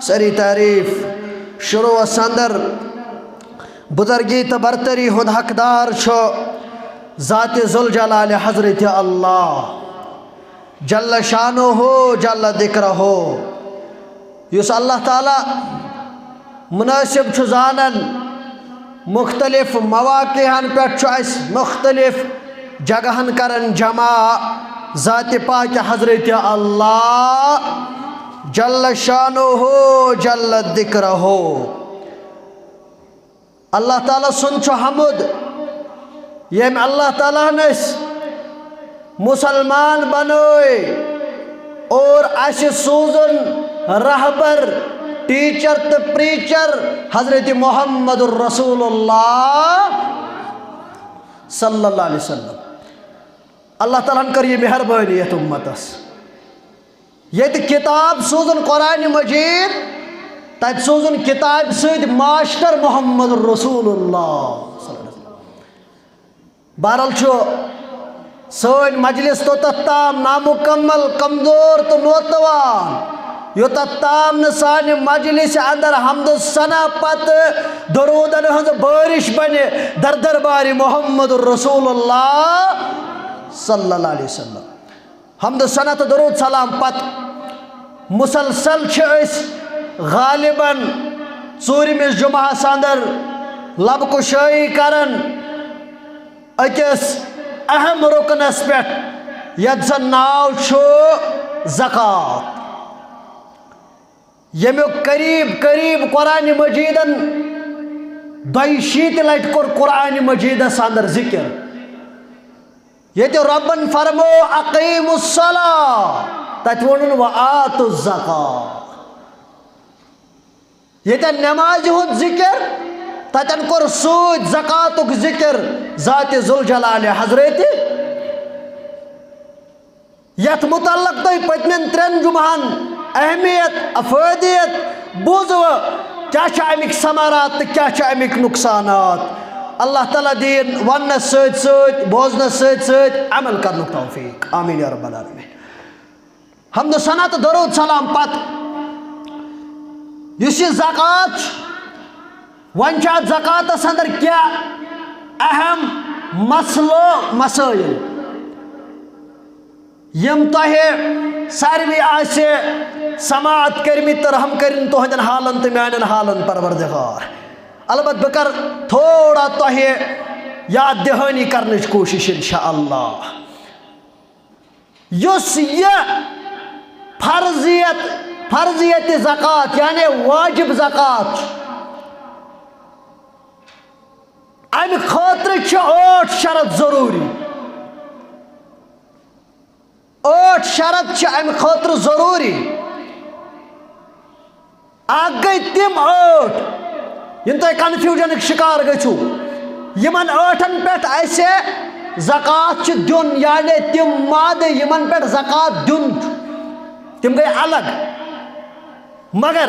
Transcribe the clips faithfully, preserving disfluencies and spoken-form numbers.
سری تعریف شروع سندر بزرگی تہٕ برتری ہُنٛد حقدار چھُ ذات ذوالجلال حضرت اللہ جل شانہ جل ذکرہ، یُس اللہ تعالیٰ مناسب چھُ زانان، مختلف مواقعن پٮ۪ٹھ چھُ اَسہِ مختلف جگہن کران جمع ذات پاک حضرت اللہ جل شانہ جل ذکرہ۔ اللہ تعالیٰ سُنٛد چھُ حمد، ییٚمۍ اللہ تعالیٰ ہن أسۍ مسلمان بنٲے اور اَسہِ سوٗزُن رہبر، ٹیچر تہٕ پریچر حضرت محمد رسول اللہ صلی اللہ علیہ وسلم۔ اللہ تعالیٰ ہن کٔر یہِ مہربٲنی یَتھ اُمتس۔ ییٚتہِ کِتاب سوٗزُن قرآن مجیٖد، تَتہِ سوٗزُن کِتابہِ سۭتۍ ماسٹر محمد رسول اللہ۔ بہرحال چھُ سٲنۍ مجلس توٚتتھ تام نامُکمل، کمزور تہٕ نوتوان، یوٚتتھ تام نہٕ سانہِ مجلس اندر حمد و ثنا پتہٕ درودن ہٕنٛز بٲرِش بنہِ در دربارِ محمد رسول اللہ صلی اللہ علیہ وسلم۔ حمد و ثنا تہٕ درود سلام پتہٕ مسلسل چھِ أسۍ غالباً ژوٗرمِس جمعہس اندر لبہٕ کشٲیی کران أکِس اہم رُکنس پٮ۪ٹھ، یتھ زن ناو چھُ زکوٰۃ، ییٚمیُک قریب قریب قرآن مجیدن دۄیہِ شیٖتہِ لٹہِ کوٚر قرآن مجیدس اندر ذکر۔ ییٚتہِ رۄبن فرمو، "اقیموا الصلاۃ"، تتہِ ووٚنُن، "وآتوا الزکوٰۃ"۔ ییٚتٮ۪ن نمازِ ہُنٛد ذکر، تتٮ۪ن کوٚر سۭتۍ زکوٰتُک ذکر ذات ذوالجلال حضرت۔ یتھ متعلق تۄہہِ پٔتمٮ۪ن ترٛٮ۪ن جمعہن اہمیت، افٲدیت بوٗزوٕ، کیٛاہ چھِ اَمِکۍ ثمرات تہٕ کیٛاہ چھِ اَمِکۍ نقصانات۔ اللہ تعالیٰ دِیِن وننس سۭتۍ سۭتۍ، بوزنس سۭتۍ سۭتۍ عمل کرنُک توفیق۔ آمین یا رب العالمین۔ حمد و ثنا تہٕ درود سلام پتہٕ یُس یہِ زکوٰۃ چھُ، وۄنۍ چھِ اتھ زکوٰتس اندر کینٛہہ اہم مسلہٕ مسٲیل، یِم تۄہہِ ساروٕے آسہِ سماعت کٔرمٕتۍ تہٕ رحم کٔرِن تُہنٛدٮ۪ن حالن تہٕ میانٮ۪ن حالن پروردگار۔ البتہ بہٕ کرٕ تھوڑا تۄہہِ یاد دہٲنی کرنٕچ کوٗشش انشاءاللہ۔ یُس یہِ فرضیت، فرضیت زکوٰۃ یعنی واجب زکوٰۃ چھُ، امہِ خٲطرٕ چھِ ٲٹھ شرط ضروٗری۔ ٲٹھ شرط چھِ امہِ خٲطرٕ ضروٗری۔ اکھ گٔے تِم ٲٹھ، یِم تُہۍ کنفیوجنٕکۍ شکار گٔژھِو۔ یِمن ٲٹھن پٮ۪ٹھ اسہِ زکوٰۃ چھُ دیُن، یعنی تِم مادٕ یِمن پٮ۪ٹھ زکوٰۃ دیُن چھُ، تِم گٔے الگ۔ مگر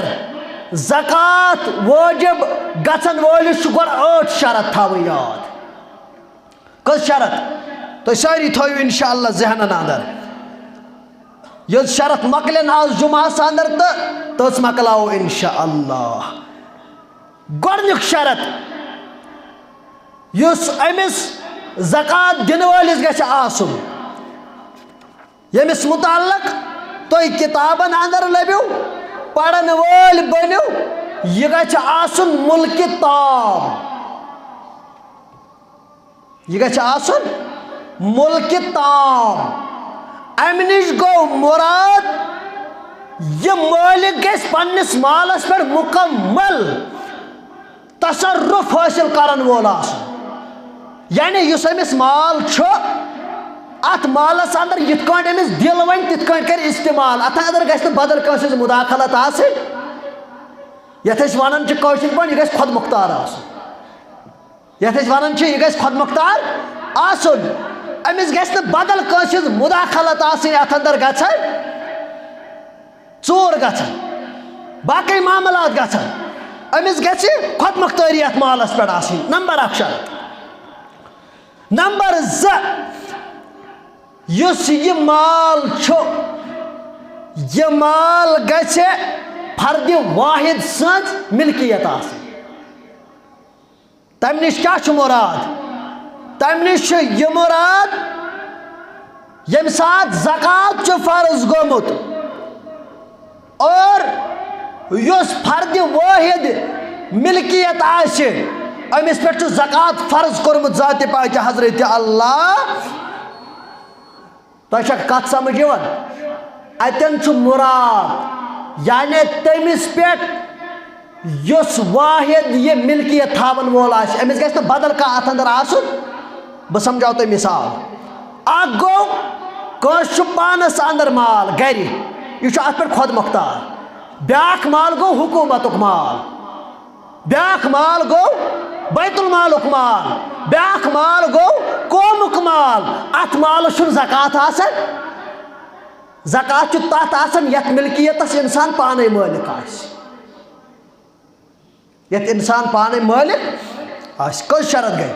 زکوٰۃ وٲجب گژھن وٲلِس چھُ گۄڈٕ ٲٹھ شرط تھاوٕنۍ یاد۔ کٔژ شرط؟ تُہۍ سٲری تھٲیِو انشاءاللہ ذہنن اندر۔ یٔژ شرط مۄکلن آز جمعہس اندر تہٕ تٔژ مۄکلاوو انشاءاللہ۔ گۄڈنیُک شرط، یُس أمِس زکوٰۃ دِنہٕ وٲلِس گژھِ آسُن، ییٚمِس متعلق تُہۍ کِتابن اندر لٔبِو، پرن وٲلۍ بٔنِو، یہِ گژھِ آسُن مُلکہِ تام۔ یہِ گژھِ آسُن مُلکہِ تام۔ امہِ نِش گوٚو مُراد، یہِ مٲلِک گژھِ پننِس مالس پٮ۪ٹھ مُکمل تصرف حٲصِل کرن وول آسُن۔ یعنی یُس أمِس مال چھُ، اتھ مالس اندر یِتھ کٲٹھۍ أمِس دِل ونہِ، تِتھ کٲٹھۍ کرِ استعمال۔ اتھ اندر گژھِ نہٕ بدل کٲنٛسہِ ہٕنٛز مداخلت آسٕنۍ۔ یتھ أسۍ ونان چھِ کٲشِر پٲٹھۍ، یہِ گژھِ خۄد مختار آسُن۔ یتھ أسۍ ونان چھِ، یہِ گژھِ خۄد مختار آسُن۔ أمِس گژھِ نہٕ بدل کٲنٛسہِ ہٕنٛز مداخلت آسٕنۍ، اتھ اندر گژھن ژوٗر گژھن، باقٕے معاملات گژھن۔ أمِس گژھِ خۄد مختٲری اتھ مالس پٮ۪ٹھ آسٕنۍ، نمبر اکھ شرط۔ نمبر زٕ، یُس یہِ مال چھُ، یہِ مال گژھِ فرد واحد سٕنٛز ملکیت آسٕنۍ۔ تَمہِ نِش کیٛاہ چھُ مُراد؟ تَمہِ نِش چھُ یہِ مُراد، ییٚمہِ ساتہٕ زکوٰۃ چھُ فرض گوٚمُت اور یُس فرد واحد ملکیت آسہِ، أمِس پٮ۪ٹھ چھُ زکوٰۃ فرض کوٚرمُت ذاتِ پاکہِ حضرت اللہ۔ تۄہہِ چھا کتھ سمجھ یِوان؟ اتٮ۪ن چھُ مُراد، یعنی تٔمِس پٮ۪ٹھ یُس واحد یہِ ملکیت تھاون وول آسہِ، أمِس گژھِ نہٕ بدل کانٛہہ اتھ اندر آسُن۔ بہٕ سمجھاو تۄہہِ مثال۔ اکھ گوٚو، کٲنٛسہِ چھُ پانس اندر مال گرِ، یہِ چھُ اتھ پٮ۪ٹھ خۄد مۄختار۔ بیٛاکھ مال گوٚو حکوٗمتُک مال۔ بیٛاکھ مال گوٚو بیت المالُک مال، بیٛاکھ مال گوٚو قومُک مال۔ اَتھ مالَس چھُنہٕ زکوٰۃ آسان۔ زکوٰۃ چھُ تَتھ آسان یَتھ مِلکیتَس اِنسان پانَے مٲلِک آسہِ۔ یَتھ اِنسان پانَے مٲلِک آسہِ۔ کٔژ شرط گٔے؟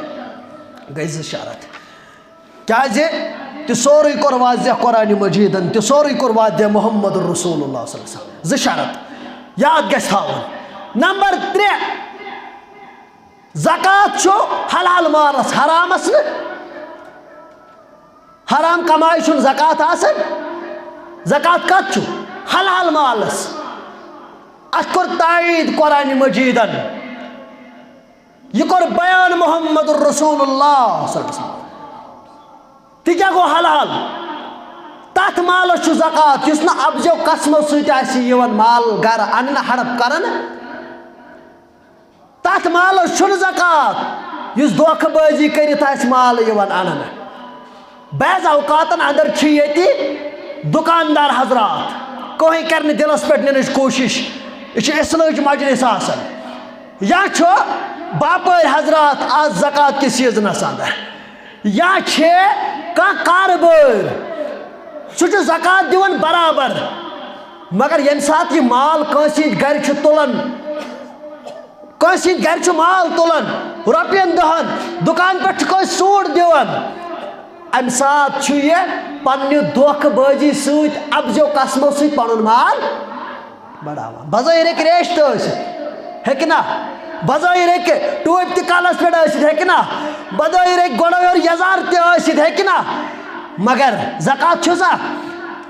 گٔے زٕ شرط۔ کیازِ؟ تہِ سورُے کوٚر واضح قرآن مجیدن، تہِ سورُے کوٚر واضح محمد رسول اللہ صلی اللہ علیہ وسلم۔ زٕ شرط یاد گژھِ تھاوُن۔ نمبر ترٛےٚ، زکوٰۃ چھُ حلال مالس، حرامس نہٕ۔ حرام کمایہِ چھُنہٕ زکوٰۃ آسان۔ زکوٰۃ کتھ چھُ؟ حلال مالس۔ اتھ کوٚر تایید قرآن مجیدن۔ یہِ کوٚر بیان محمد رسول اللہ صلی اللہ علیہ وسلم۔ تہِ کیٛاہ گوٚو حلال؟ تتھ مالس چھُ زکوٰۃ یُس نہٕ اَپزیو قسمو سۭتۍ آسہِ یِوان مال گرٕ اننہٕ، ہڑپ کرنہٕ۔ تتھ مالس چھُنہٕ زکوٰۃ یُس دھوکہٕ بٲزی کٔرِتھ آسہِ مال یِوان اننہٕ۔ بعض اوقاتن اندر چھِ ییٚتہِ دُکاندار حضرات، کٕہٕنۍ کرِ نہٕ دِلس پٮ۪ٹھ نِنٕچ کوٗشش، یہِ چھِ اصلٲحٕچ مجلس آسان۔ یا چھُ باپٲرۍ حضرات آز زکوٰۃ کِس سیزنس اندر، یا چھِ کانٛہہ کارٕبٲرۍ، سُہ چھُ زکوٰۃ دِوان برابر، مگر ییٚمہِ ساتہٕ یہِ مال کٲنٛسہِ ہٕنٛدِ گرِ چھُ تُلان، کٲنٛسہِ ہٕنٛدِ گرِ چھُ مال تُلان، رۄپین دَہن، دُکان پٮ۪ٹھ چھُ کٲنٛسہِ سوٗٹ دِوان، اَمہِ ساتہٕ چھُ یہِ پننہِ دھوکہٕ بٲزی سۭتۍ، اَپزیو قسمو سۭتۍ پنُن مال بڑاوان۔ بظٲہِر ہیٚکہِ ریش تہِ ٲسِتھ، ہیٚکہِ نا؟ بظٲہِر ہیٚکہِ ٹوپۍ تہِ کلس پٮ۪ٹھ ٲسِتھ، ہیٚکہِ نا؟ بظٲہِر ہیٚکہِ گۄڈٕ یورٕ یزار تہِ ٲسِتھ، ہیٚکہِ نا؟ مگر زکوٰۃ چھُسا؟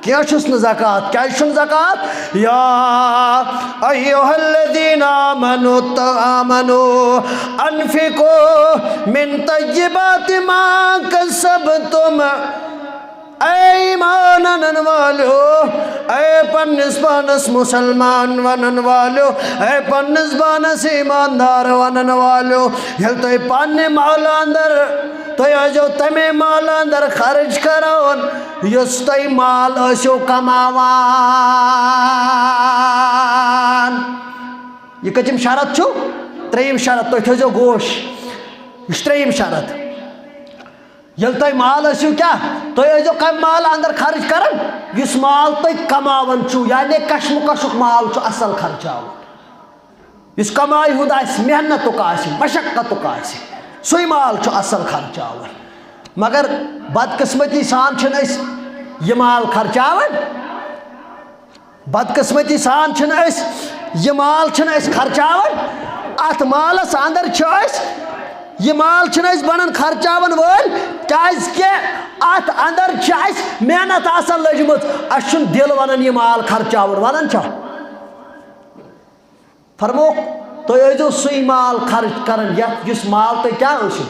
کینٛہہ چھُس نہٕ زکوٰۃ۔ کیٛازِ چھُنہٕ زکوٰۃ؟ یا ایھا الذین آمنوا ت-، آمنوا انفقوا من طیبات ما کسبتم۔ اے ایمان انن والیو، اے پننس پانس مسلمان ونن والیو، اے پننس پانس ایماندار ونن والیو، ییٚلہِ تُہۍ پننہِ مالہٕ اندر، تُہۍ ٲسۍزیو تمے مالہٕ اندر خرچ کران، یُس تُہۍ مال ٲسِو کماوان۔ یہِ کٔژِم شرط چھُ؟ ترٛیٚیِم شرط، تُہۍ تھٲیزیو گوش۔ یہِ چھُ ترٛیٚیِم شرط۔ ییٚلہِ تُہۍ مال ٲسِو کیٛاہ؟ تُہۍ ٲسۍزیو کَمہِ مالہٕ اندر خرٕچ کران؟ یُس مال تُہۍ کماوان چھِو، یعنی کشمکشُک مال چھُ اصل خرچاوُن۔ یُس کمایہِ ہُنٛد آسہِ، محنتُک آسہِ، مشقتُک آسہِ، سُے مال چھُ اصل خرچاوُن۔ مگر بدقسمتی سان چھِنہٕ أسۍ یہِ مال خرچاوان۔ بدقسمتی سان چھِنہٕ أسۍ یہِ مال چھِنہٕ أسۍ خرچاوان۔ اَتھ مالَس اندر چھِ أسۍ، یہِ مال چھِنہٕ أسۍ بنان خرچاوَن وٲلۍ، کیٛازِ کہِ اَتھ اندر چھِ اَسہِ محنت آسان لٔجمٕژ۔ اَسہِ چھُنہٕ دِل وَنان یہِ مال خرچاوُن، وَنان چھا؟ فرمووُکھ، تُہۍ ٲسۍزیو سُے مال خرٕچ کران، یَتھ، یُس مال تُہۍ کیٛاہ ٲسِو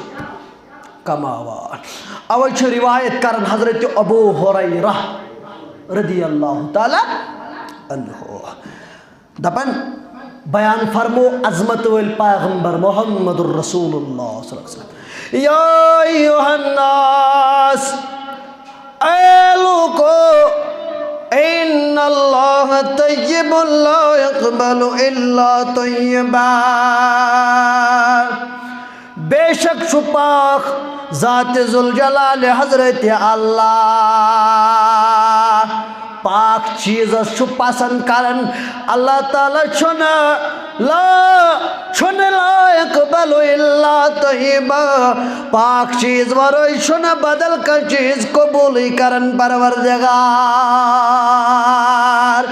کماوان۔ اَوَے چھُ روایت کران حضرت ابو ہریرہ رضی اللہ تعالیٰ عنہ۔ دَپان، بیان فرمو عظمت وٲلۍ پیغمبر محمد رسول اللہ صلی اللہ علیہ وسلم۔ یا ایھا الناس، اے لوکو، ان اللہ طیب لا یقبل الا طیبا۔ بے شک چھُ پاک ذات ذوالجلال حضرت اللہ۔ پاک چیزس چھُ پسند کران۔ اللہ تعالیٰ چھُنہٕ لا چھُنہٕ لا یقبل الا طیبا، پاک چیز ورٲے چھُنہٕ بدل کانٛہہ چیز قبوٗلٕے کران پروردگار۔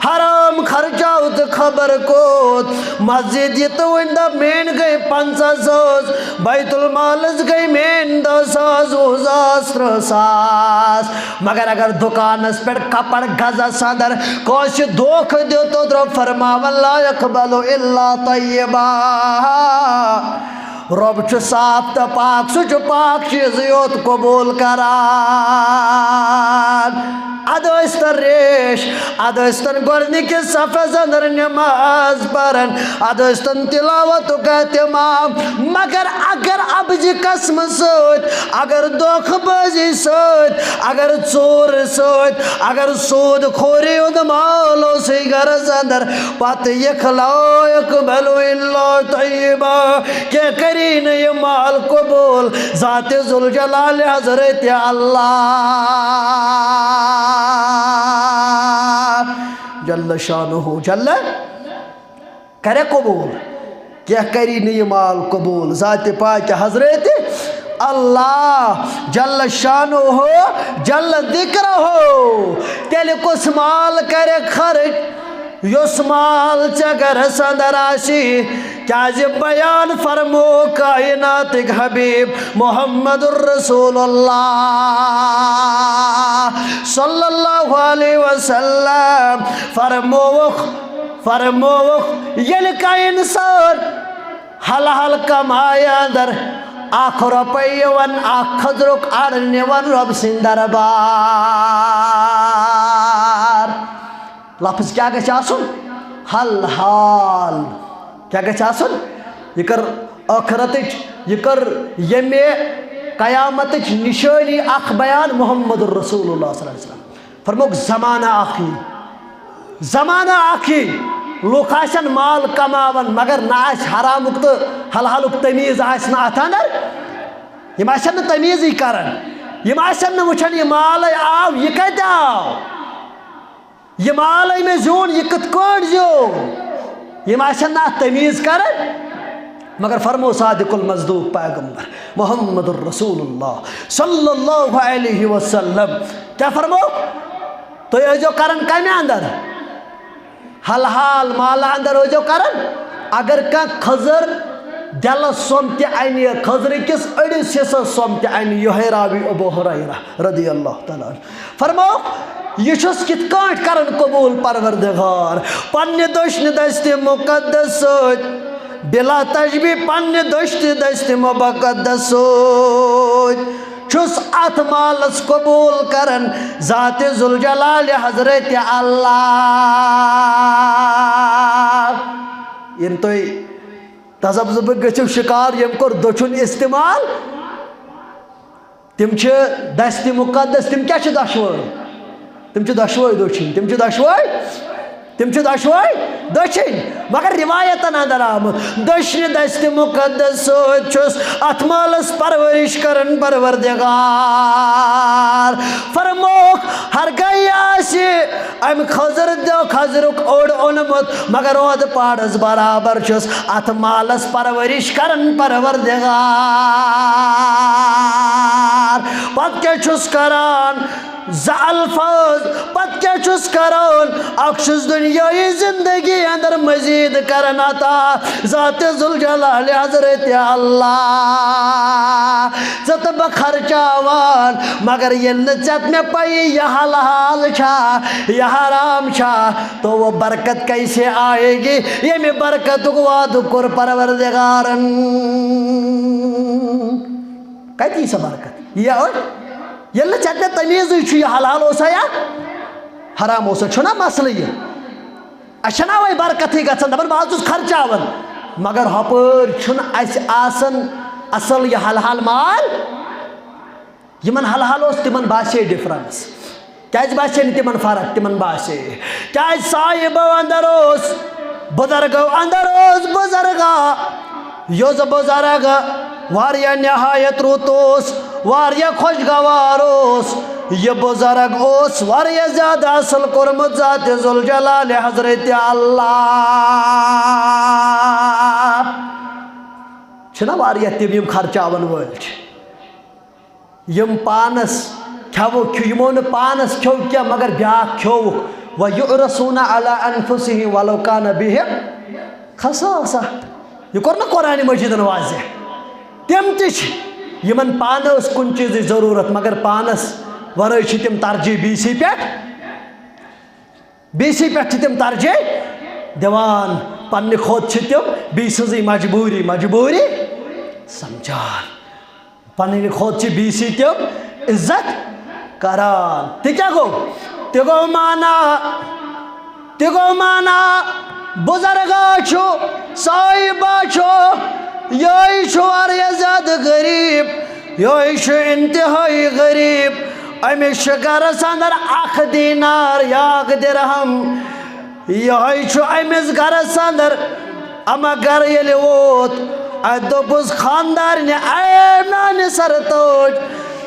حرام خرچاو تہٕ خبر کوٚت، مسجد یہِ تہٕ وۄنۍ دپ میٲنۍ گٔے پنٛژاہ ساس، بیت المالس گٔے میٲنۍ دہ ساس، وُہ ساس، ترٕہ ساس۔ مگر اگر دُکانس پٮ۪ٹھ کپر گزس اندر کٲنٛسہِ دھوکہٕ دیُت، تہٕ درٛاو فرماوان، لا یقبل الا طیبا۔ رۄب چھُ صاف تہٕ پاک، سُہ چھُ پاک چیٖزٕے یوت قبوٗل کران۔ ادٕ ٲسۍ تن ریش، ادٕ ٲسۍ تن گۄڈٕنِکِس صفس اندر نماز پران، ادٕ ٲسۍ تن تلاوتُک اہتمام۔ مگر اگر ابزِ قسمہٕ سۭتۍ، اگر دھوکہٕ بٲزی سۭتۍ، اگر ژوٗرٕ سۭتۍ، اگر سوٗد خوری ہُنٛد مال اوسُے گرس اندر، پتہٕ یِکھ لا یقبل الا طیبا، کینٛہہ کری نہٕ یہِ مال قبوٗل ذات ذوالجلال حضرت اللہ جل شانہ جل کرے قبوٗل، کینٛہہ کری نہٕ یہِ مال قبوٗل ذاتِ پاکہِ حضرت اللہ جل شانہ جل ذکرہ۔ تیٚلہِ کُس مال کرِ خرٕچ؟ یُس مال ژےٚ گرس اندر آسی، کیازِ بیان فرمو کائناتٕکۍ حبیب محمد رسول اللہ صلی اللہ علیہ وسلم، فرمووُکھ، فرمووُکھ، ییٚلہِ کانٛہہ انسان حلال کمایہِ اندر اکھ رۄپے یِوان، اکھ کھٔزرُک اَڑ نِوان رۄب سٕنٛدِ دربار۔ لفظ کیٛاہ گژھِ آسُن؟ حلال۔ کیٛاہ گژھِ آسُن؟ یہِ کٔر ٲخرتٕچ، یہِ کٔر ییٚمہِ قیامتٕچ نشٲنی اکھ بیان محمد رسول اللہ صلی اللہ علیہ وسلم۔ فرمووُکھ، زمانہ اکھ یی، زمانہ اکھ یی، لُکھ آسن مال کماوان، مگر نہ آسہِ حرامُک تہٕ حلالُک تمیٖز آسہِ نہٕ اتھ اندر۔ یِم آسن نہٕ تمیٖزٕے کران، یِم آسن نہٕ وٕچھان، یہِ مالے آو، یہِ کتہِ آو؟ یہِ مالے مےٚ زیوٗن، یہِ کِتھ کٲٹھۍ زیوٗن؟ یِم آسن نہٕ اتھ تمیٖز کران۔ مگر فرمو صادق المصدوق پیغمبر محمد رسول اللہ صلی اللہ علیہ وسلم، کیٛاہ فرمو؟ تُہۍ ٲسۍزیو کران کمہِ اندر؟ حلال مالہٕ اندر ٲسۍزیو کران۔ اگر کانٛہہ کھٔزٕر دِلس سۄمب تہِ انہِ، کھٔزرٕ کِس أڑِس حصس سۄمب تہِ انہِ، یِہوٚے راوی ابو ہریرہ رضی اللہ تعالیٰ عنہ۔ فرمووُکھ، یہِ چھُس کِتھ کٲٹھۍ کران قبوٗل پروردگار؟ پننہِ دٔچھنہِ دستِ مقدس سۭتۍ، بلا تشبیہ پننہِ دٔچھنہِ دستِ مقدس سۭتۍ چھُس اتھ مالس قبوٗل کران ذاتِ ذوالجلال حضرت اللہ۔ ییٚلہِ تُہۍ تذبذبٕکۍ گٔژھِو شکار، ییٚمۍ کوٚر دٔچھُن استعمال، تِم چھِ دستِ مقدس، تِم کیٛاہ چھِ دۄشوے؟ تِم چھِ دۄشوے دٔچھِنۍ، تِم چھِ دۄشوے، تِم چھِ دۄشوے دٔچھِنۍ۔ مگر روایتن اندر آمُت، دٔچھنہِ دستِ مقدس سۭتۍ چھُس اتھ مالس پرورش کران پروردگار۔ فرمووُکھ، ہرگاہ یہِ آسہِ امہِ کھٔزٕر دِ-، کھٔزرُک اوٚڑ اوٚنمُت، مگر اوٚنٛد پاڑس برابر چھُس اتھ مالس پرورش کران پروردگار۔ پتہٕ کیٛاہ چھُس کران؟ زٕ الفاظ۔ پتہٕ کیٛاہ چھُس کران؟ اکھ چھُس دُنیٲیی زندگی اندر مزید کران عطا ذاتِ ذوالجلال حضرت اللہ۔ ژٕ تہٕ بہٕ خرچاوان، مگر ییٚلہِ نہٕ ژےٚ تہٕ مےٚ پَیی یہِ حلال چھا، یہِ حرام چھا، تو وہ برکت کیسے آئے گی، ییٚمہِ برکتُک وعدٕ کوٚر پروردگارن۔ کَتہِ یی سۄ برکت؟ یہِ یہِ أڑۍ، ییٚلہِ نہٕ ژےٚ تہٕ مےٚ تمیٖزٕے چھُ، یہِ حلال اوسا یا حرام اوسا، چھُنہ مسلہٕ یہِ؟ اَسہِ چھَنہ اَوَے برکتٕے گژھان، دَپان بہٕ حظ چھُس خرچاوان، مگر ہۄپٲرۍ چھُنہٕ اَسہِ آسان اَصٕل یہِ حلحال مال۔ یِمَن حلحال اوس، تِمَن باسے ڈِفرَنٕس۔ کیٛازِ باسے نہٕ تِمَن فرق؟ تِمَن باسے۔ کیٛازِ صاحبو اندر اوس، بُزرگو اندر اوس بُزرگا، یُس بُزرگ واریاہ نہایت رُت اوس، واریاہ خۄشگوار اوس۔ یہِ بُزرگ اوس واریاہ زیادٕ اصل کوٚرمُت ذاتِ ذوالجلالِ حضرتِ اللہ۔ چھِنہ واریاہ تِم یِم خرچاوَن وٲلۍ چھِ، یِم پانَس کھٮ۪وُکھ کھیوٚو، یِمو نہٕ پانَس کھیوٚو کینٛہہ مگر بیٛاکھ کھیوٚوُکھ۔ وَيُعْرَصُونَ عَلَىٰ أَنفُسِهِمْ وَلَوْ كَانَ بِهِمْ خَصَاصَةٌ۔ یہِ کوٚر نہ قرآنِ مجیٖدَن واضح۔ تِم تہِ چھِ، یِمَن پانہٕ ٲس کُنہِ چیٖزٕچ ضروٗرت مگر پانَس وَرٲے چھِ تِم ترجیح بیٚیِسٕے پٮ۪ٹھ، بیٚیِسٕے پٮ۪ٹھ چھِ تِم ترجیح دِوان۔ پننہِ کھۄتہٕ چھِ تِم بیٚیہِ سٕنٛزٕے مجبوٗری، مجبوٗری سمجھان۔ پننہِ کھۄتہٕ چھِ بیٚیِسٕے تِم عزت کران۔ تہِ کیٛاہ گوٚو؟ تہِ گوٚو معنی، تہِ گوٚو معنی، بُزرگا چھُ، صاحبہ چھُ، یہے چھُ واریاہ زیادٕ غریٖب، یہے چھُ انتہٲیی غریٖب۔ أمِس چھُ گرس اندر اکھ دینار یا اکھ درہم، یہے چھُ أمِس گرس اندر۔ اما گرٕ ییٚلہِ ووت، اتہِ دوٚپُس خاندارنہِ، اے میانہِ سرتاج،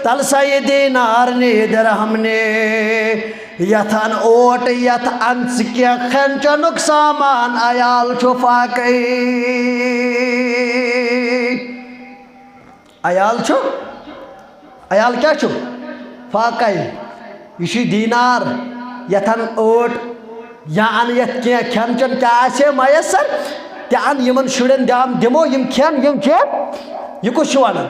تل سا یہِ دینار نہِ، یہِ درہم نہِ، یتھ ان اوٹ، یتھ ان ژٕ کینٛہہ کھٮ۪ن چٮ۪نُک سامان، عیال چھُ فاقے۔ عیال چھُ، عیال کیٛاہ چھُ؟ فاقے۔ یہِ چھُ دینار، یتھ ان اوٹ، یا ان یتھ کینٛہہ کھٮ۪ن چٮ۪ن کیٛاہ آسہِ میسر، تہِ ان یِمن شُرٮ۪ن دِم، دِمو یِم کھٮ۪ن، یِم چٮ۪ن۔ یہِ کُس چھُ ونان؟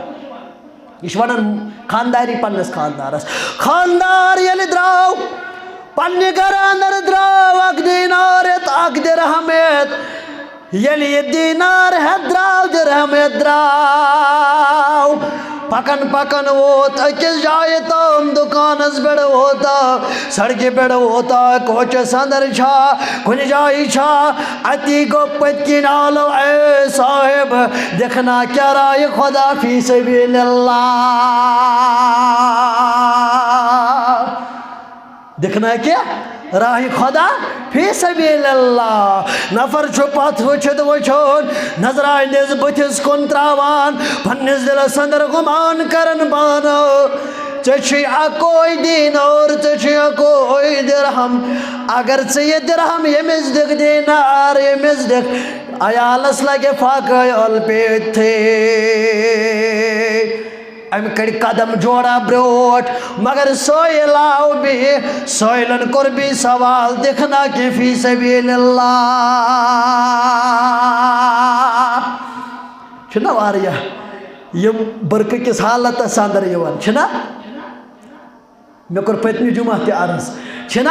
یہِ چھُ ونان خانداری پننِس خاندارس۔ خاندار ییٚلہِ درٛاو، پننہِ گرٕ اندر درٛاو اکھ دینار ہٮ۪تھ، اکھ درہم ہٮ۪تھ، ییٚلہِ یہِ دینار ہٮ۪تھ درٛاو، درہم ہٮ۪تھ درٛاو، پکان پکان ووت أکِس جایہِ تام، دُکانس پٮ۪ٹھ ووتا، سڑکہِ پٮ۪ٹھ ووتا، کوچس اندر چھا، کُنہِ جایہِ چھا، اتی گوٚو پٔتۍ کِنۍ آلو، اے صاحب، دِکھنا کیا راہِ خدا فی سبیل اللہ۔ دِکھنا کیا راہِ خدا فی سبیل اللہ۔ نفر چھُ پتھ وٕچھِتھ وٕچھان، نظرِ اندِس بٕتھِس کُن تراوان، پننِس دِلس اندر گُمان کران پانہٕ، ژےٚ چھُے اکوے دینار، ژےٚ چھُے اکوے درہم۔ اگر ژٕ یہِ درہم ییٚمِس دِکھ، دینار ییٚمِس دِکھ، عیالس لگہِ فاقہٕ عیال پیٚتھٕے۔ أمۍ کٔڑۍ قدم جوڑا برٛونٛٹھ، مگر سٲیِل آو بیٚیہِ۔ سٲیِلن کوٚر بیٚیہِ سوال، دِکھنا کینٛہہ فی سبیل اللہ؟ چھِنہ واریاہ یِم بُرکہٕ کِس حالتس اندر یِوان، چھِنہ؟ مےٚ کوٚر پٔتمہِ جمعہ تہِ عرض، چھِنہ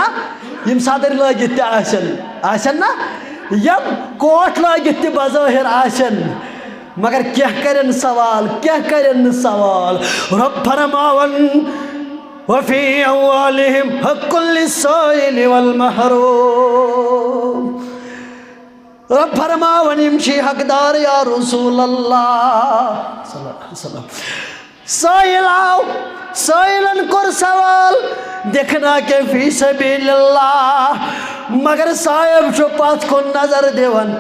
یِم صدٕرۍ لٲگِتھ تہِ آسن، آسن نہ؟ یِم کوٹ لٲگِتھ تہِ بظٲہر آسن، مگر کینٛہہ کرن سوال، کینٛہہ کرن نہٕ سوال۔ رۄب فرماوان، وفی اموالہم حق للسائل والمحروم۔ رۄب فرماوان، یِم چھِ حقدار یا رسول اللہ صلی اللہ علیہ وسلم۔ سٲیِل آو، سٲیِلن کوٚر سوال، دِکھنا کینٛہہ فی سبیل اللہ، مگر صاحب چھُ پتھ کُن نظر دِوان،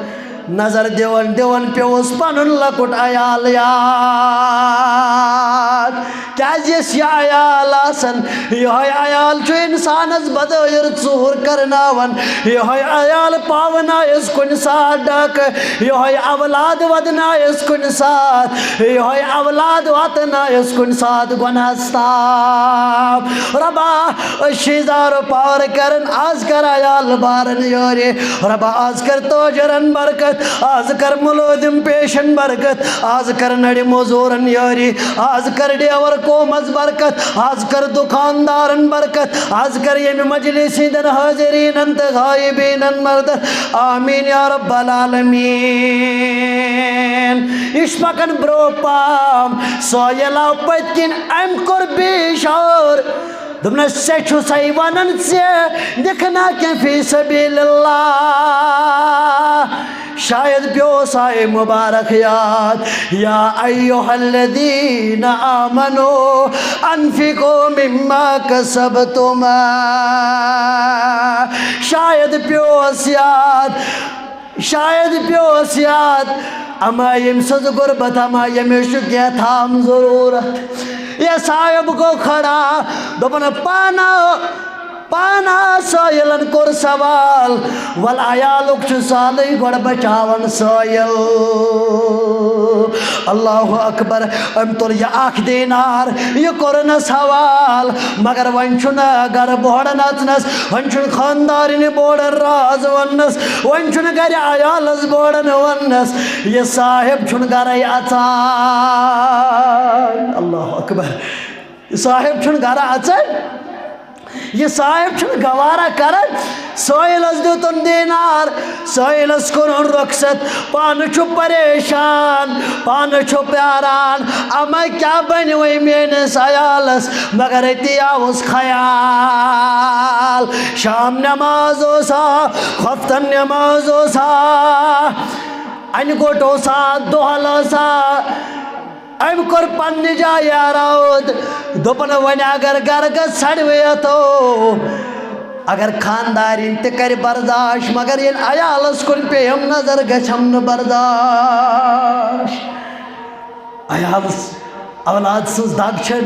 نظر دِوان دِوان پیوٚوُس پنُن لۄکُٹ عیال یاد۔ کیازِ یُس یہِ عیال آسان، یِہوٚے عیال چھُ اِنسانَس بظٲہِر ژوٗر کرناوان۔ یِہوٚے عیال پاونایس کُنہِ ساتہٕ ڈاکہٕ، یِہوٚے اولاد ودنایس کُنہِ ساتہٕ، یِہوٚے اولاد واتنایس کُنہِ ساتہٕ گۄناہَس تام۔ رۄبا، أسۍ چھِ اظہار پار کران، آز کر عیال بارن یورِ۔ رۄبا، آز کر تاجرن برکت، آز کر مُلٲزِم پیشن برکت، آز کر نڑِ مزورن یورِ، آز کر ڈیور قومس برکت، آز کر دکاندارن برکت، آز کر ییٚمہِ مجلس ہٕنٛدٮ۪ن حاضریٖنن تہٕ غائبیٖنن برکت۔ آمین یا رب العالمین۔ یہِ چھُ پکان برٛونٛہہ پام۔ سٲیِل آو پٔتۍ کِنۍ، أمۍ کوٚر بیٚیہِ اشارٕ۔ دوٚپنس، ژےٚ چھُسَے ونان ژےٚ دِکھ نا کینٛہہ فی سبیل اللہ۔ شاید پیوس آیہِ مبارک یاد، یا ایھا الذین آمنوا انفقوا مما کسبتم۔ شاید پیوس یاد، شاید پیوس یاد، اما ییٚمۍ سٕنٛز غربت، اما ییٚمِس چھُ کینٛہہ تام ضروٗرت۔ یہِ صاحب گوٚو کھڑا، دوٚپُن، پانہٕ پانا سٲیِلن کوٚر سوال، ول عیالُک چھُ سہلٕے، گۄڈٕ بچاوان سٲیِل۔ اللہ اکبر۔ أمۍ تُل یہِ اکھ دینار، یہِ کوٚرنس حوال، مگر وۄنۍ چھُنہٕ گرٕ بوڑن اژنس، وۄنۍ چھُنہٕ خاندارنہِ بوڑن راز وننس، وۄنۍ چھُنہٕ گرِ عیالس بوڑن وننس۔ یہِ صاحب چھُنہٕ گرے اژان۔ اللہ اکبر۔ یہِ صاحب چھُنہٕ گرٕ اژان۔ یہِ صاحب چھُنہٕ گوارا کران۔ سٲیِلس دیُتُن دینار، سٲیِلس کوٚرُن رۄخصت۔ پانہٕ چھُ پریشان، پانہٕ چھُ پیاران، اما کیٛاہ بنہِ وۄنۍ میٲنِس عیالس؟ مگر أتی آوُس خیال، شام نماز اوسا، خۄفتن نماز اوسا، انہِ گوٚٹ اوسا، دۄہل اوسا۔ أمۍ کوٚر پننہِ جایہِ آراد۔ دوٚپُن، وۄنۍ اگر گرٕ گژھ ژھڑوِتھ ہو، اگر خاندارِنۍ تہِ کرِ برداش، مگر ییٚلہِ عیالس کُن پیٚیَم نظر، گژھٮ۪م نہٕ برداش۔ عیالس، اولاد سٕنٛز دگ چھےٚ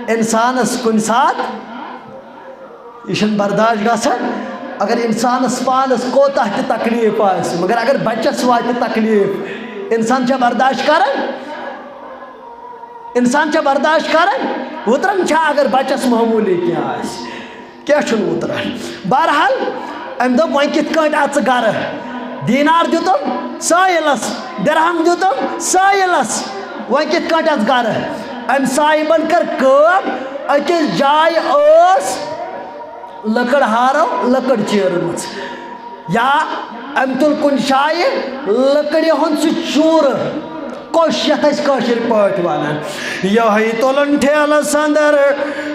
انسانس کُنہِ ساتہٕ، یہِ چھُنہٕ برداش گژھان۔ اگر انسانس پانس کوتاہ تہِ تکلیف آسہِ، مگر اگر بچس واتہِ تکلیف، انسان چھا برداش کران؟ انسان چھا برداش کران؟ وُتران چھا اگر بچس معموٗلی کینٛہہ آسہِ؟ کینٛہہ چھُنہٕ وُتران۔ بہرحال، أمۍ دوٚپ، وۄنۍ کِتھ کٲٹھۍ اژٕ گرٕ؟ دینار دیُتُم سٲیِلس، درہم دیُتُم سٲیِلس، وۄنۍ کِتھ کٲٹھۍ اژٕ گرٕ؟ أمۍ صاحبن کٔر کٲم، أکِس جایہِ ٲس لٔکٕر ہارو، لٔکٕر چیرمٕژ، یا أمۍ تُل کُنہِ جایہِ لٔکٕرِ ہُنٛد سُہ چوٗرٕ، کوٚش، یَتھ أسۍ کٲشِر پٲٹھۍ وَنان۔ یِہوٚے تُلُن ٹھیلَس اَندَر،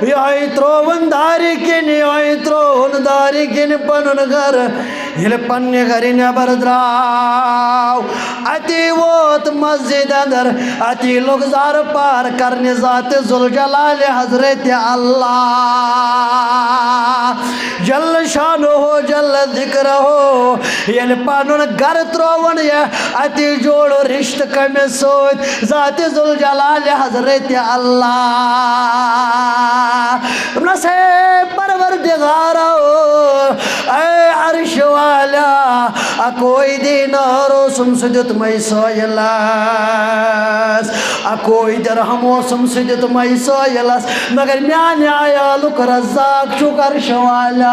یِہوٚے ترٛووُن دارِ کِنۍ، یِہوٚے ترٛووُن دارِ کِنۍ پَنُن گَرٕ۔ ییٚلہِ پنٛنہِ گَرِ نٮ۪بَر درٛاو، اَتی ووت مسجد اَندَر، اَتی لوٚگ زارٕ پار کَرنہِ ذاتِ ذوالجلالِ حضرتِ اللہ جل شانہ جل ذکرہ۔ ییٚلہِ پنُن گرٕ ترٛووُن یہِ، اَتی جوڑُن رشتہٕ کٔمِس سۭتۍ؟ ذاتِ ذوالجلالِ حضرتِ اللہ۔ دوٚپنَس، ہے پروردگارو، اے عرش والا، اکوے دینار اوسُم سُہ دیُتمَے سٲیِلَس، اکوے درہم اوسُم سُہ دیُتمَے سٲیِلَس، مگر میانہِ عیالُک رزاق چھُکھ عرش والا،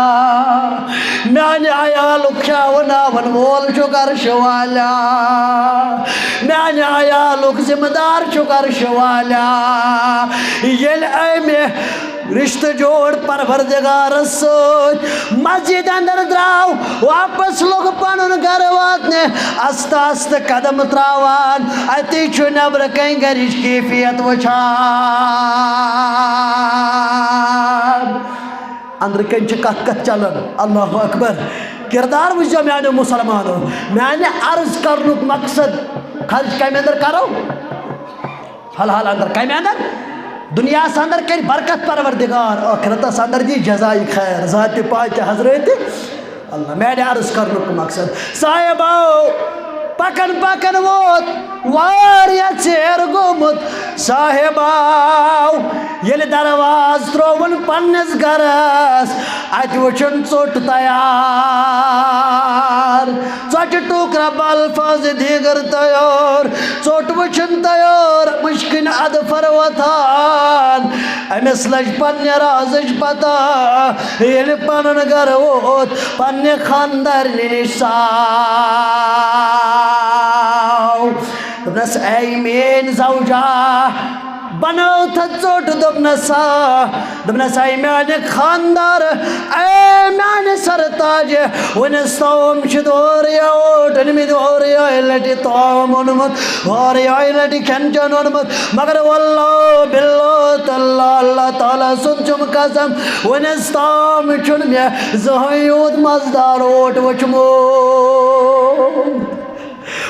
میانہِ عیالُک کھیاوناون وول چھُکھ عرش والا، میانہِ عیالُک ذمہٕ دار چھُکھ عرش والا۔ ییٚلہِ أمۍ رشتہٕ جوڑ پروردگارس سۭتۍ، مسجد اندر درٛاو، واپس لوٚگ پنُن گرٕ واتنہِ، آستہٕ آستہٕ قدم تراوان، اتی چھُ نیبرٕ کنۍ گرِچ کیفیت وٕچھان۔ اندرٕ کنۍ چھِ کتھ کتھ چلان۔ اللہ اکبر۔ کردار وٕچھزیو میانیو مسلمانو، میانہِ عرض کرنُک مقصد، خرچ کمہِ اندر کرو؟ حلال اندر، کمہِ اندر؟ دنیاہس اندر کرِ برکت پروردگار، ٲخرتس اندر دی جزائے خیر، ذاتِ پاکِ حضرتِ اللہ۔ میانہِ عرض کرنُک مقصد، صاحب آو، پکان پکان ووت واریاہ ژیر گوٚمُت۔ صاحب آو، ییٚلہِ دروازٕ ترٛووُن پننِس گرس، اتہِ وٕچھُن ژوٚٹ تیار، ژۄچہِ ٹُکرٕ بلفاظِ دیٖگر تیار، ژوٚٹ وٕچھُن تیار، مُشکِن ادفر وۄتھان۔ أمِس لٔج پننہِ رازٕچ پتہ، ییٚلہِ پنُن گرٕ ووت، پننہِ خاندارنہِ نِش ساو۔ دوٚپنس، اے میٲنۍ زوجہ، بنٲو تھا ژوٚٹ۔ دوٚپنس، آ۔ دوٚپنس، اے میانہِ خاندار، اے میانہِ سرتاج، وُنِس تام چھِ دورٕ یوٹ أنمٕتۍ، دورٕ یوے لٹہِ تام اوٚنمُت، دورٕ یوے لٹہِ کھٮ۪ن چٮ۪ن اوٚنمُت، مگر واللہ باللہ تاللہ، اللہ تعالیٰ سُنٛد چھُم قسم، وُنِس تام چھُنہٕ مےٚ زٕہٕنۍ یوٗت مزٕدار اوٹ وُچھمُت۔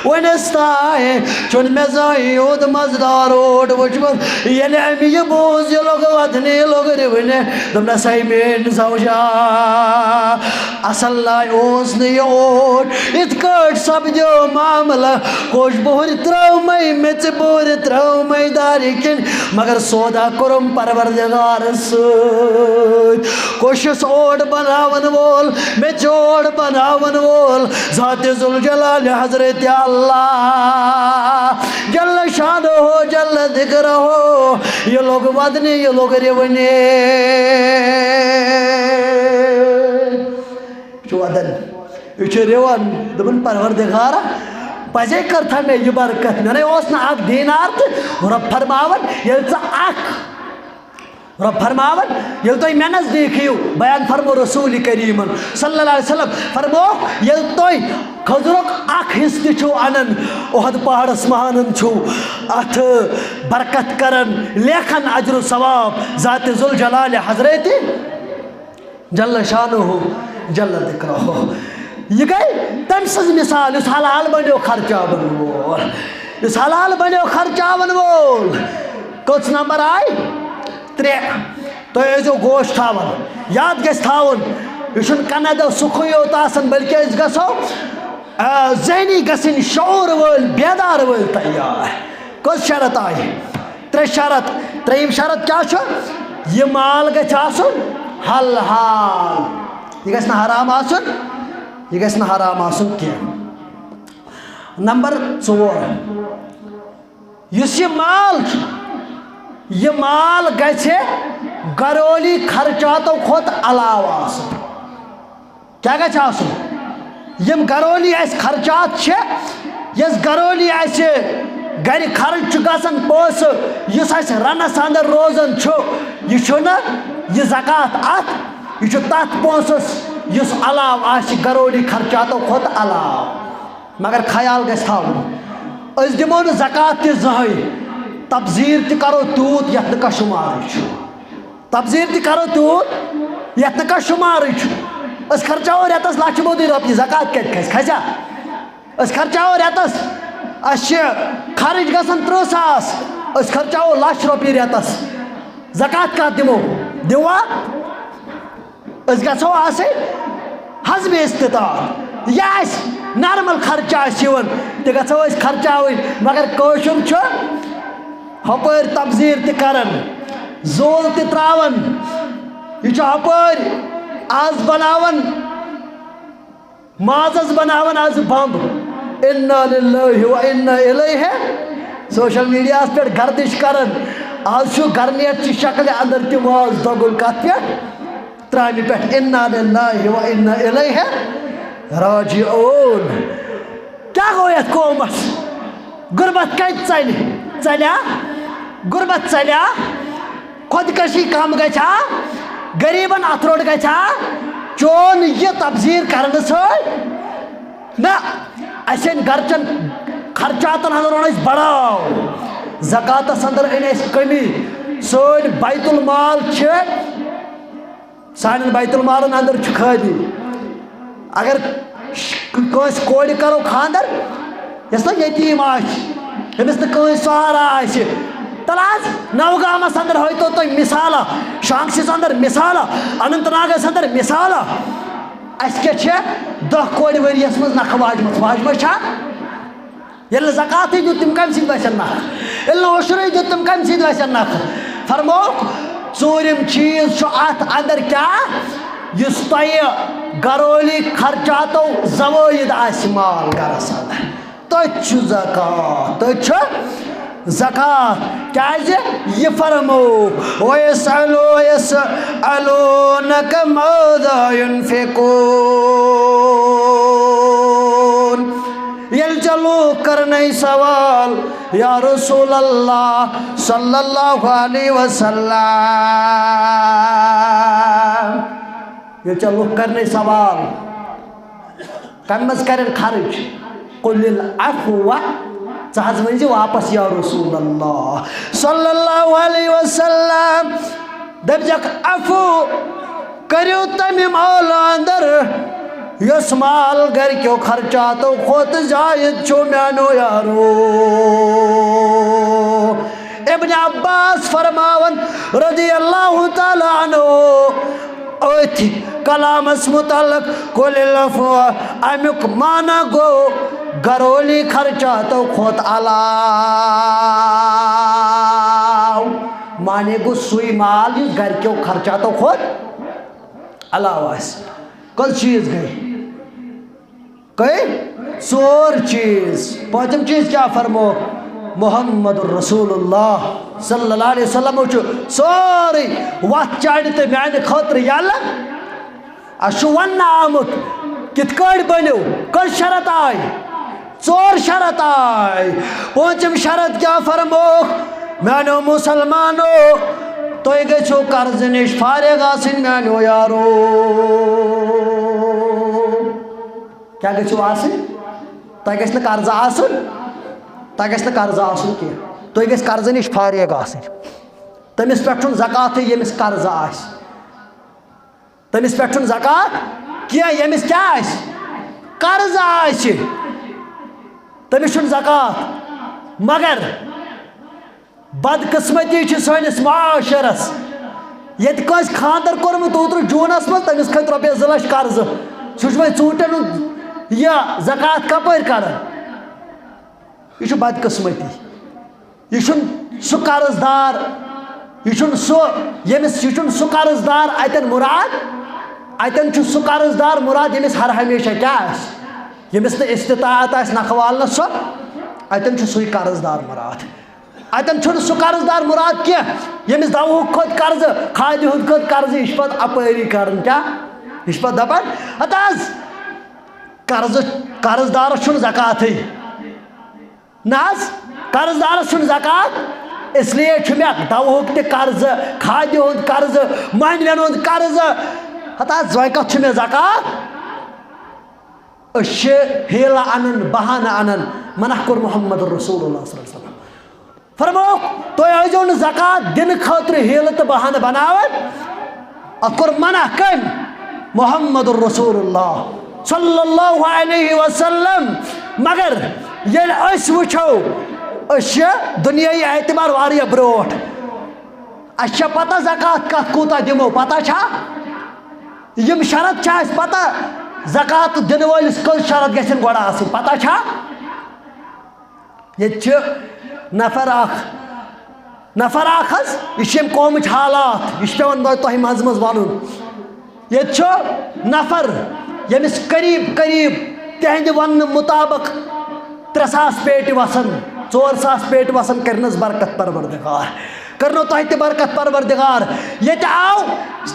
وُنِس تام چھُنہٕ مےٚ زانٛہہ یوٗت مزٕدار اوٹ وُچھمُت۔ ییٚلہِ أمۍ یہِ بوٗز، یہِ لوٚگ وَدنہِ، یہِ لوٚگ رِونہِ۔ دوٚپنَس، ہے میٛٲنۍ زوجہ، اَصٕل ناے اوس نہٕ یہِ اوٹ۔ یِتھ کٲٹھۍ سَپدیو معاملہٕ، کوٚش بُہٕرۍ ترٛٲومَے میٚژِ بُہٕرۍ ترٛٲومَے دارِ کِنۍ۔ مگر سودا کوٚرُم پروردگارس سۭتۍ۔ کوٚشس اوٹ بناون وول، مےٚ چوٹ بناون وول، ذات ذوالجلال حضرت اللہ جل شانہ جل ذکرہ، یہِ لوٚگ ودنہِ، یہِ لوٚگ رِونہِ۔ یہِ چھُ ودان، یہِ چھُ رِوان۔ دوٚپُن، پروردگارا، پزے کٔرتھا مےٚ یہِ برکت؟ مےٚ نے اوس نہٕ اکھ دینار تہٕ رۄب فرماوان، ییٚلہِ ژٕ اکھ رۄب فرماوان، ییٚلہِ تُہۍ مےٚ نزدیٖک یِیِو، بیان فرمو رسول کریٖمن صلی اللہ علیہ وسلم، فرمووُکھ، ییٚلہِ تُہۍ کھٔزرُک اکھ حصہٕ تہِ چھِو انان، اُحد پہاڑس مہانن چھِو اتھ برکت کران، لیکھان اجر و ثواب ذات ذوالجلال حضرت جل شانہ جل ذکرہ۔ یہِ گٔے تٔمۍ سٕنٛز مثال، یُس حلال بنیو خرچاون وول، یُس حلال بنیو خرچاون وول۔ کٔژ نمبر آے؟ ترٛےٚ۔ تُہۍ ٲسۍزیو گوش تھاوان، یاد گژھِ تھاوُن، یہِ چھُنہٕ کَنَے دۄہ سُکھٕے یوت آسان، بلکہِ أسۍ گژھو، آ، ذہنی گژھٕنۍ، شعوٗر وٲلۍ، بیدار وٲلۍ تیار۔ کٔژ شرط آیہِ؟ ترٛےٚ شرط۔ ترٛیٚیِم شرط کیٛاہ چھُ؟ یہِ مال گژھِ آسُن حلال، یہِ گژھِ نہٕ حرام آسُن، یہِ گژھِ نہٕ حرام آسُن کینٛہہ۔ نمبر ژور، یُس یہِ مال چھُ، یہِ مال گژھِ گرولی خرچاتو کھۄتہٕ علاوٕ آسُن۔ کیٛاہ گژھِ آسُن؟ یِم گرولی اَسہِ خرچات چھِ، یۄس گرولی اَسہِ گرِ خرٕچ چھُ گژھان پونٛسہٕ، یُس اَسہِ رَنَس اَندَر روزان چھُ، یہِ چھُنہٕ یہِ زکوٰۃ اَتھ، یہِ چھُ تَتھ پونٛسَس یُس علاوٕ آسہِ گرولی خرچاتو کھۄتہٕ علاوٕ۔ مگر خیال گژھِ تھاوُن، أسۍ دِمو نہٕ زکوٰۃ تہِ زٕہٕنۍ، تبذیر تہِ کرو تیوٗت یتھ نہٕ کانٛہہ شُمارٕے چھُ۔ تبذیر تہِ کرو تیوٗت یتھ نہٕ کانٛہہ شُمارٕے چھُ۔ أسۍ خرچاوو رٮ۪تس لچھِ بوٚدُے رۄپیہِ، زکوٰۃ کتہِ کھسہِ؟ کھسیا؟ أسۍ خرچاوو رٮ۪تس، اسہِ چھِ خرٕچ گژھان ترٕٛہ ساس، أسۍ خرچاوو لچھ رۄپیہِ رٮ۪تس، زکوٰۃ کتھ دِمو؟ دِوا؟ أسۍ گژھو آسٕنۍ حسب استطاعت۔ یہِ آسہِ نارمل خرچہٕ آسہِ یِوان، تہِ گژھو أسۍ خرچاوٕنۍ۔ مگر کٲشُر چھُ ہُپٲرۍ تبذیر تہِ کران، زول تہِ تراوان۔ یہِ چھُ ہُپٲرۍ آز بناوان، مازس بناوان آز بمب۔ انا للہ و انا الیہ۔ سوشل میڈیاہس پٮ۪ٹھ گردش کران۔ آز چھُ گرنیٹ چہِ شکلہِ اندر تہِ ماز دۄگُل کتھ پٮ۪ٹھ؟ ترامہِ پٮ۪ٹھ۔ انا للہ و انا الیہ راجعون۔ کیٛاہ گوٚو یتھ قومس؟ غربت کتہِ ژلہِ؟ ژلیا؟ غربت ژلیا؟ خودکشی کم گژھیا؟ غریبن اتھٕ روٚٹ گژھیا؟ چون یہِ تبذیر کرنہٕ سۭتۍ؟ نہ، اسہِ أنۍ گرچن خرچاتن اندر اوٚن اسہِ بڑاو، زکوٰتس اندر أنۍ اسہِ کمی۔ سٲنۍ بیت المال چھِ سانٮ۪ن بیت المالن اندر چھُ خٲلی۔ اگر ش-، کٲنٛسہِ کورِ کرو خانٛدر، یۄس نہٕ یتیٖم آسہِ، ییٚمِس نہٕ کٲنٛسہِ سہارا آسہِ، تَلہٕ حظ، نوگامس اندر ہٲیتو تُہۍ مثالہ، شانٛگسِس اندر مثالہ، اننت ناگس اندر مثالہ۔ اَسہِ کیٛاہ چھےٚ دَہ کورِ ؤریَس منٛز نکھٕ واجمژٕ؟ واجمژٕ چھا؟ ییٚلہِ نہٕ زکاتٕے دیُت، تِم کَمہِ سۭتۍ وَسن نَکھٕ؟ ییٚلہِ نہٕ عشرٕے دیُت، تِم کَمہِ سۭتۍ وَسن نَکھٕ؟ فرمووُکھ، ژوٗرِم چیٖز چھُ اَتھ اَندر کیٛاہ؟ یُس تۄہہِ گرولی خرچاتو زوٲیِد آسہِ مال گَرَس اَندر، تٔتھۍ چھُ زکات، تٔتھۍ چھُ زکات۔ کیٛازِ؟ یہِ فرموو، وَيَسْأَلُ-، وَيَسْأَلُونَكَ مَاذَا يُنْفِقُونَ۔ ییٚلہِ ژےٚ لوٗکھ کرنَے سوال، یا رسول اللہ صلی اللہ علیہ وسلم، ییٚلہِ ژےٚ لوٗکھ کرنَے سوال، کَمہِ منٛز کرن خرٕچ؟ قُلِ الْعَفْوَ، ژٕ حظ ؤنۍ زِ واپس یا رسول اللہ صلی اللہ علیہ وسلم۔ دٔپزٮ۪کھ، عفو کٔرِو تَمہِ مال اندر، یُس مال گرِکیو خرچاتو کھۄتہٕ زاید چھُ میانیو یارو۔ ابن عباس فرماون رضی اللہ تعالیٰ عنہ، أتھۍ کلامس متعلق، قُلِ الْعَفْوَ، امیُک معنی گوٚو گرولی خرچاتو کھۄتہٕ علاوٕ۔ معنی گوٚو سُے مال یُس گرِکیو خرچاتو کھۄتہٕ علاوٕ آسہِ۔ کٔژ چیٖز گٔے؟ گٔے ژور چیٖز۔ پٲنٛژِم چیٖز کیٛاہ فرموو؟ محمد رسول اللہ صلی اللہ علیہ وسلم چھُ سورُے وَتھ چاڑِ تہٕ میٛانہِ خٲطرٕ یَلہٕ۔ اَسہِ چھُ وَننہٕ آمُت، کِتھ کٲٹھۍ بٔنِو؟ کٔژ شرط آے؟ ژور شرط آے۔ پوٗنٛژِم شرط کیٛاہ فرمووُکھ؟ میٛانیو مُسلمانو، تُہۍ گٔژھِو قرضہٕ نِش فارغ آسٕنۍ، میٛانیو یارو۔ کیٛاہ گٔژھِو آسٕنۍ؟ تۄہہِ گژھِ نہٕ قرضہٕ آسُن، تۄہہِ گژھِ نہٕ قرضہٕ آسُن کینٛہہ۔ تُہۍ گٔژھۍ قرضہٕ نِش فارغ آسٕنۍ۔ تٔمِس پٮ۪ٹھ چھُنہٕ زکاتٕے، ییٚمِس قرضہٕ آسہِ۔ تٔمِس پٮ۪ٹھ چھُنہٕ زکات کینٛہہ، ییٚمِس کیٛاہ آسہِ؟ قرضہٕ آسہِ، تٔمِس چھُنہٕ زکات۔ مگر بدقسمتی چھِ سٲنِس معاشرس، ییٚتہِ کٲنٛسہِ خانٛدر کوٚرمُت اوترٕ جوٗنس منٛز، تٔمِس کھٔتۍ رۄپیس زٕ لچھ قرضہٕ۔ سُہ چھُ وۄنۍ ژوٗنٛٹھٮ۪ن ہُنٛد یہِ زکات کپٲرۍ کڑان؟ یہِ چھُ بدقسمتی۔ یہِ چھُنہٕ سُہ قرض دار، یہِ چھُنہٕ سُہ، ییٚمِس، یہِ چھُنہٕ سُہ قرض دار اَتٮ۪ن مُراد۔ اَتٮ۪ن چھُ سُہ قرض دار مُراد، ییٚمِس ہر ہمیشہ کیٛاہ آسہِ، ییٚمِس نہٕ استطاعت آسہِ نکھٕ والنَس سۄ، اَتٮ۪ن چھُ سُے قرض دار مُراد۔ اَتٮ۪ن چھُنہٕ سُہ قرض دار مُراد کینٛہہ، ییٚمِس دَوہُک کھوٚت قرضہٕ، کھادِ ہُنٛد کھوٚت قرضہٕ، یہِ چھُ پَتہٕ اَپٲری کَرُن کیٛاہ؟ یہِ چھُ پَتہٕ دَپان، ہَتہٕ حظ، قرضہٕ، قرض دارَس چھُنہٕ زکاتٕے۔ نہ حظ، قرض دارس چھُنہٕ زکات، اس لیے چھُ مےٚ دَوہُک تہِ قرضہٕ، کھادِ ہُنٛد قرضہٕ، مۄنٛڈوٮ۪ن ہُنٛد قرضہٕ۔ ہتا زوے کتھ چھُ مےٚ زکات؟ أسۍ چھِ حیلہٕ انان، بہانہٕ انان۔ منع کوٚر محمد رسول اللہ صلی اللہ علیہ وسلم۔ فرمووُکھ، تُہۍ ٲسۍزیو نہٕ زکات دِنہٕ خٲطرٕ حیلہٕ تہٕ بہانہٕ بناوان۔ اتھ کوٚر منع کٔمۍ؟ محمد رسول اللہ صلی اللہ علیہ وسلم۔ مگر ییٚلہِ أسۍ وٕچھو، أسۍ چھِ دُنیٲیی اعتبار واریاہ برونٛٹھ۔ اَسہِ چھےٚ پتہ زکات کتھ کوٗتاہ دِمو، پتہ چھا؟ یِم شرط چھا اَسہِ پتہ؟ زکات دِنہٕ وٲلِس کٔژ شرط گژھن گۄڈٕ آسٕنۍ، پتہ چھا؟ ییٚتہِ چھِ نفر اکھ، نفر اکھ حظ، یہِ چھِ ییٚمہِ قومٕچ حالات، یہِ چھِ پٮ۪وان تۄہہِ منٛزٕ منٛزٕ وَنُن۔ ییٚتہِ چھُ نفر، ییٚمِس قریب قریب تِہنٛدِ وننہٕ مُطابق ترٛےٚ ساس پیٹہِ وَسان، ژور ساس پیٹہِ وَسان، کٔرنَس برکت پروردگار۔ کٔرنو تۄہہِ تہِ برکت پروردگار۔ ییٚتہِ آو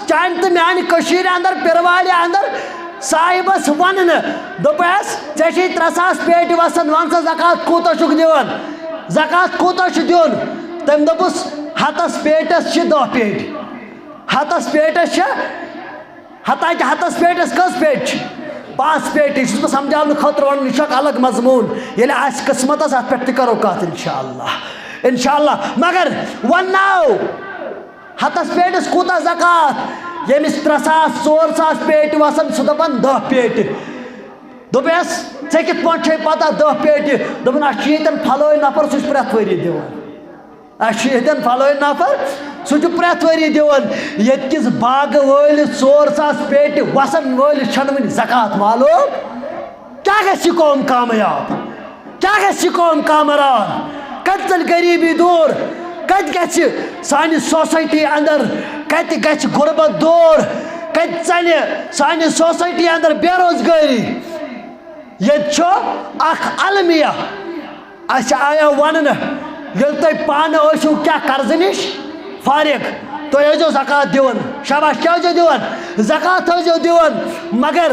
چانہِ تہٕ میانہِ کٔشیٖرِ اندر، پیروالہِ اندر صاحبس وننہٕ، دوٚپُس، "ژےٚ چھے ترٛےٚ ساس پیٹہِ وسان، ون سا زکات کوٗتاہ چھُکھ دِوان؟ زکات کوٗتاہ چھُ دیُن؟" تٔمۍ دوٚپُس، "ہتس پیٹس چھِ دہ پیٹہِ، ہتس پیٹس چھِ۔" ہتا کہِ ہتس پیٹس کٔژ پیٹہِ چھِ؟ پانٛژھ پیٹہِ۔ یہِ چھُس بہٕ سمجھاونہٕ خٲطرٕ ونان، یہِ چھُ اکھ الگ مضموٗن۔ ییٚلہِ آسہِ قسمتس، اتھ پٮ۪ٹھ تہِ کرو کتھ انشاءاللہ، انشاءاللہ۔ مگر ونناو، ہتس پیٹس کوٗتاہ زکات؟ ییٚمِس ترٛےٚ ساس، ژور ساس پیٹہِ وسان، سُہ دپان دہ پیٹہِ۔ دوٚپمس، "ژےٚ کِتھ پٲٹھۍ چھے پتہ دہ پیٹہِ؟" دوٚپُن، "اسہِ چھُ ییٚتٮ۪ن پھلٲنۍ نفر، سُہ چھُ پرٛٮ۪تھ ؤری دِوان۔ اسہِ چھُ ییٚتٮ۪ن پھلٲنۍ نفر، سُہ چھُ پرٛٮ۪تھ ؤری دِوان۔ ییٚتہِ کِس باغہٕ وٲلِس ژور ساس پیٹہِ وسن وٲلِس چھنہٕ وُنہِ زکات معلوم۔ کیٛاہ گژھِ یہِ قوم کامیاب؟ کیٛاہ گژھِ یہِ قوم کامران؟ کتہِ ژلہِ غریبی دوٗر؟ کتہِ گژھِ سانہِ سوسایٹی اندر، کتہِ گژھِ غربت دوٗر؟ کتہِ ژلہِ سانہِ سوسایٹی اندر بے روزگٲری؟" ییٚتہِ چھُ اکھ المیہ۔ اسہِ آیو وننہٕ، ییٚلہِ تُہۍ پانہٕ ٲسِو کیٛاہ قرضہٕ نِش فارغ، تُہۍ ٲسۍزیو زکوٰۃ دِوان۔ شاباش، کیٛاہ ٲسۍزیو دِوان؟ زکوٰۃ ٲسۍزیو دِوان۔ مگر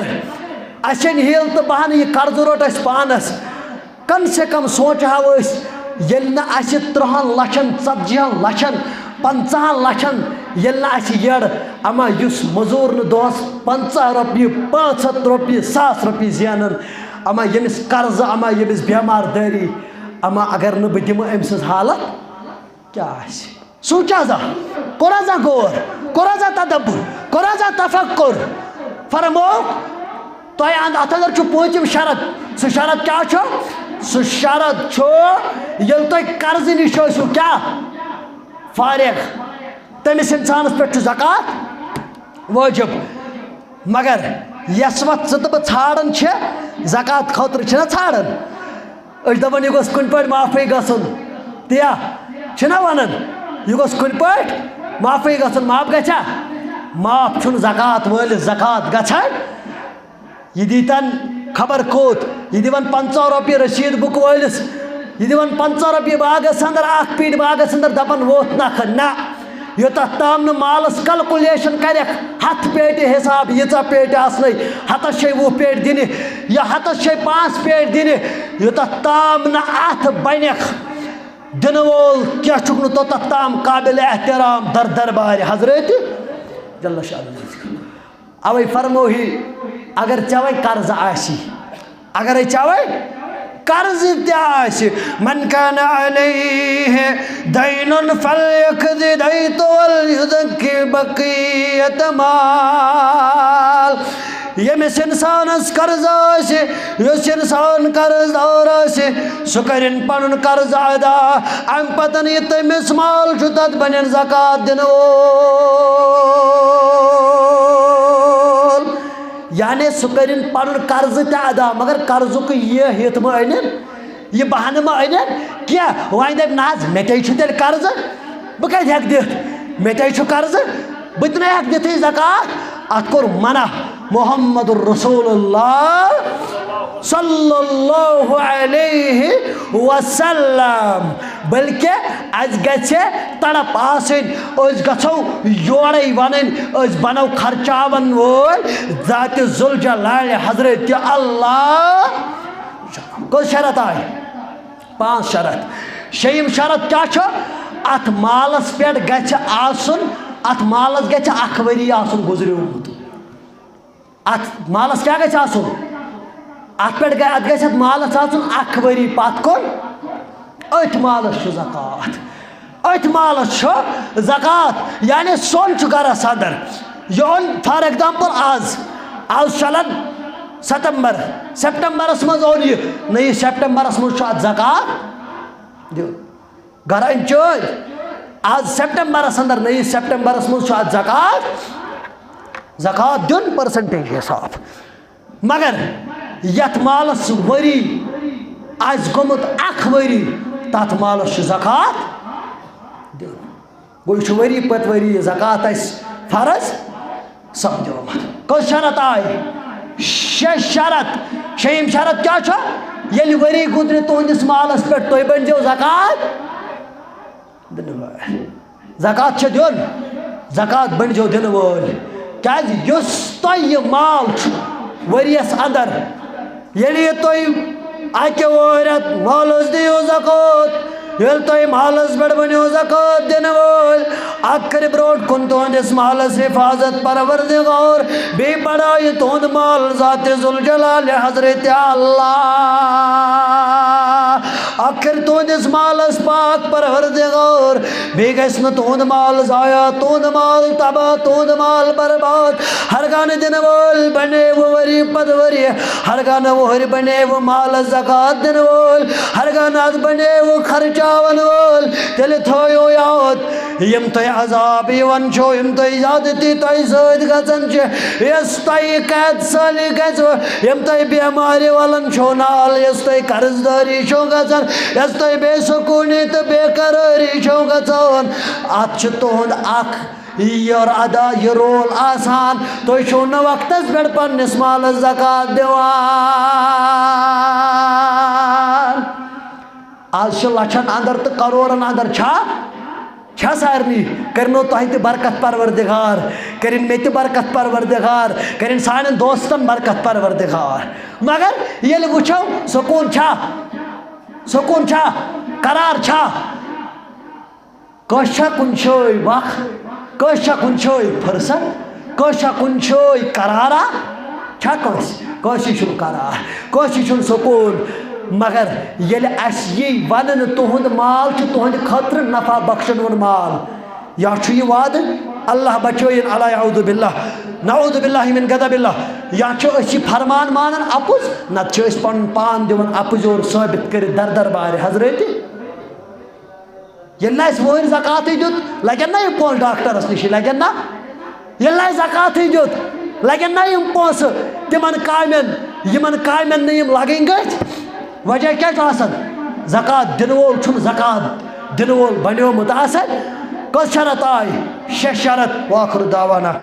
اسہِ چھَنہٕ حیلہٕ تہٕ بہانہٕ، یہِ قرضہٕ روٚٹ اسہِ پانس۔ کم سے کم سونٛچہو أسۍ، ییٚلہِ نہٕ اسہِ ترٕٛہن لچھن، ژتجی ہن لچھن، پنٛژاہن لچھن، ییٚلہِ نہٕ اسہِ یٔڑ، اما یُس مٔزوٗر نہٕ دۄہس پنٛژاہ رۄپیہِ، پانٛژھ ہتھ رۄپیہِ، ساس رۄپیہِ زینان، اما ییٚمِس قرضہٕ، اما ییٚمِس بٮ۪مار دٲری، اما اگر نہٕ بہٕ دِمہٕ أمۍ سٕنٛز حالت کیٛاہ آسہِ؟ سونٛچا زا، کوٚرا زا غور، کوٚرا زا تدبر، کوٚرا زا تفکر؟ فرموو، تۄہہِ اند-، اتھ اندر چھُ پوٗنٛژِم شرط۔ سُہ شرط کیٛاہ چھُ؟ سُہ شرط چھُ، ییٚلہِ تُہۍ قرضہٕ نِش ٲسِو کیٛاہ؟ فارغ۔ تٔمِس انسانس پٮ۪ٹھ چھُ زکوٰۃ وٲجِب۔ مگر یۄس وتھ ژٕ تہٕ بہٕ ژھانڈان چھِ، زکوٰۃ خٲطرٕ چھِنہ ژھانڈان، أسۍ چھِ دپان، یہِ گوٚژھ کُنہِ پٲٹھۍ معافٕے گژھُن۔ تِیا چھِنہ ونان؟ یہِ گوٚژھ کُنہِ پٲٹھۍ معافٕے گژھُن۔ معاف گژھیٛا؟ معاف چھُنہٕ زکوٰۃ وٲلِس زکوٰۃ گژھان۔ یہِ دیٖتن خبر کوٚت، یہِ دِوان پنٛژاہ رۄپیہِ رٔسیٖد بُک وٲلِس، یہِ دِوان پنٛژاہ رۄپیہِ باغس اندر، اکھ پیٖٹۍ باغس اندر، دپان ووت نکھٕ نہ۔ یوٚتتھ تام نہٕ مالس calculation کرکھ، ہتھ پیٹہِ حساب، ییٖژاہ پیٹہِ آسنَے، ہتس چھے وُہ پیٹہِ دِنہِ یا ہتس چھے پانٛژھ پیٹہِ دِنہِ، یوٚتتھ تام نہٕ اتھ بنکھ دِنہٕ وول کینٛہہ چھُکھ نہٕ، توٚتتھ تام قابل احترام در دربارِ حضرت جل شانہ۔ اوے فرموہی، اگر ژےٚ وۄنۍ قرضہٕ آسی، اگرے ژےٚ وۄنۍ قرض تہِ آسہِ، من کان علیہ دین فلیقض دینہ ولیزکی بقیت مال۔ ییٚمِس انسانس قرض آسہِ، یُس انسان قرض دار آسہِ، سُہ کرِن پنُن قرض ادا۔ امہِ پتن یہِ تٔمِس مال چھُ، تتھ بنن زکوٰۃ دِنہٕ وول۔ یعنی سُہ کٔرِن پنُن قرضہٕ تہِ ادا، مگر قرضُک یہِ ہیٚتھ مہ أنِن، یہِ بہانہٕ مہ أنِن کینٛہہ۔ وۄنۍ دَپہِ، "نہ حظ، مےٚ تے چھُ تیٚلہِ قرضہٕ، بہٕ کَتہِ ہٮ۪کہٕ دِتھ؟ مےٚ تے چھُ قرضہٕ، بہٕ تہِ نہ ہٮ۪کہٕ دِتھٕے زکوٰۃ۔" اَتھ کوٚر منع محمد رسول اللہ صلی اللہ علیہ وسلم۔ بلکہ اَسہِ گژھِ تڑپ آسٕنۍ، أسۍ گژھو یورے ونٕنۍ، أسۍ بنو خرچاون وٲلۍ ذات ذوالجلال حضرت اللہ۔ کٔژ شرط آے؟ پانٛژھ شرط۔ شیٚیِم شرط کیٛاہ چھُ؟ اتھ مالس پٮ۪ٹھ گژھِ آسُن، اتھ مالس گژھِ اکھ ؤری آسُن گُزریومُت۔ اتھ مالس کیٛاہ گژھِ آسُن؟ اتھ پٮ۪ٹھ گژھِ، اتھ گژھِ اتھ مالس آسُن اکھ ؤری پتھ کُن۔ أتھۍ مالس چھُ زکوٰۃ، أتھۍ مالس چھُ زکوٰۃ۔ یعنی سۄن چھُ گرس اندر، یہِ اوٚن for example آز، آز چلان ستمبر، سپٹمبرس منٛز اوٚن یہِ، نٔیِس سپٹمبرس منٛز چھُ اتھ زکوٰۃ دیُن۔ گرٕ أنۍ چٲنۍ۔ آز سپٹمبرس اندر، نٔیِس سپٹمبرس منٛز چھُ اتھ زکوٰۃ، زکوٰۃ دیُن percentage حساب۔ مگر یتھ مالس ؤری آسہِ گوٚمُت اکھ ؤری، تتھ مالس چھُ زکوٰۃ دیُن۔ گوٚو، یہِ چھُ ؤری پتہٕ ؤری یہِ زکوٰۃ اَسہِ فرض سپدیومُت۔ کٔژ شرط آے؟ شےٚ شرط۔ شیٚیِم شرط کیٛاہ چھُ؟ ییٚلہِ ؤری گُزرِ تُہنٛدِس مالس پٮ۪ٹھ، تُہۍ بٔنۍزیو زکوٰۃ دِنہٕ وٲلۍ۔ زکوٰۃ چھِ دیُن، زکوٰۃ بٔنۍزیو دِنہٕ وٲلۍ۔ کیٛازِ؟ یُس تۄہہِ یہِ مال چھُ ؤریَس اندر، ییٚلہِ یہِ تُہۍ اَکہِ وُہرۍ اَتھ مالَس دِیِو زکوٰۃ، ییٚلہِ تُہۍ مالَس پٮ۪ٹھ بٔنِو زکوٰۃ دِنہٕ وٲلۍ، اَکھ کَرِ برٛونٛٹھ کُن تُہٕنٛدِس مالَس حفاظت پروردگار، بیٚیہِ بڑاوِ تُہُنٛد مال ذاتِ ذوالجلال حضرت اللہ۔ اَکھ کَرِ تُہٕنٛدِس مالَس پاک پروردگار، بیٚیہِ گژھِ نہٕ تُہُنٛد مال ضایع، تُہُنٛد مال تباہ، تُہُنٛد مال برباد۔ ہرگاہ نہٕ دِنہٕ وٲلۍ بنے وۄنۍ ؤری پتہٕ ؤری، ہرگاہ نہٕ وُہٕرۍ بنے وۄنۍ مالس زکوٰۃ دِنہٕ وٲلۍ، ہرگاہ نہٕ اتھ بنے وۄنۍ خرچاون وٲلۍ، تیٚلہِ تھٲیِو یاد، یِم تۄہہِ عذاب یِوان چھو، یِم تۄہہِ زیادتی تۄہہِ سۭتۍ گژھان چھِ، یۄس تۄہہِ قید سٲلی گژھِ، یِم تۄہہِ بیمارِ ولان چھو نال، یۄس تۄہہِ قرض دٲری چھو گژھان، یۄس تۄہہِ بے سکوٗنی تہٕ بے قرٲری چھو گژھان، اتھ چھُ تُہُنٛد اکھ یہِ ادا، یہِ رول آسان، تُہۍ چھِو نہٕ وقتس پٮ۪ٹھ پننِس مالس زکوٰۃ دِوان۔ آز چھِ لچھن اندر تہٕ کرورن اندر چھا، چھا سارنٕے؟ کٔرِنو تۄہہِ تہِ برکت پروردگار، کٔرِن مےٚ تہِ برکت پروردگار، کٔرِن سانٮ۪ن دوستن برکت پروردگار۔ مگر ییٚلہِ وٕچھو، سکوٗن چھا؟ سکوٗن چھا؟ قرار چھا؟ کٲنٛسہِ چھا کُنہِ جایہِ وق؟ کٲنٛسہِ چھا کُنہِ جایہِ فرصت؟ کٲنٛسہِ چھا کُنہِ جایہِ قرارا؟ چھا کٲنٛسہِ؟ کٲنٛسہِ چھُنہٕ قرار، کٲنٛسہِ چھُنہٕ سکوٗن۔ مگر ییٚلہِ اَسہِ یی وننہٕ، تُہُنٛد مال چھُ تُہنٛدِ خٲطرٕ نفع بخشن وول مال، یا چھُ یہِ وعدٕ، اللہ بچٲیِن، اللہ اعوذ باللہ، نعوذ باللہ من غضب اللہ، یا چھِ أسۍ یہِ فرمان مانان اپُز، نتہٕ چھِ أسۍ پنُن پان دِوان اپُز یورٕ ثٲبت کٔرِتھ در دربارِ حضرت۔ ییٚلہِ نہٕ اَسہِ وٲرۍ زکاتٕے دیُت، لگن نا یِم پونٛسہٕ ڈاکٹرس نِش؟ لگن نا؟ ییٚلہِ نہٕ اَسہِ زکاتٕے دیُت، لگن نا یِم پونٛسہٕ تِمن کامٮ۪ن، یِمن کامٮ۪ن نہٕ یِم لگٕنۍ گٔژھۍ؟ وجہ کیٛاہ چھُ آسان؟ زکات دِنہٕ وول چھُنہٕ زکات دِنہٕ وول بنیومُت آسان۔ کٔژ شرط آے؟ شےٚ شرط۔ وآخر دعوانا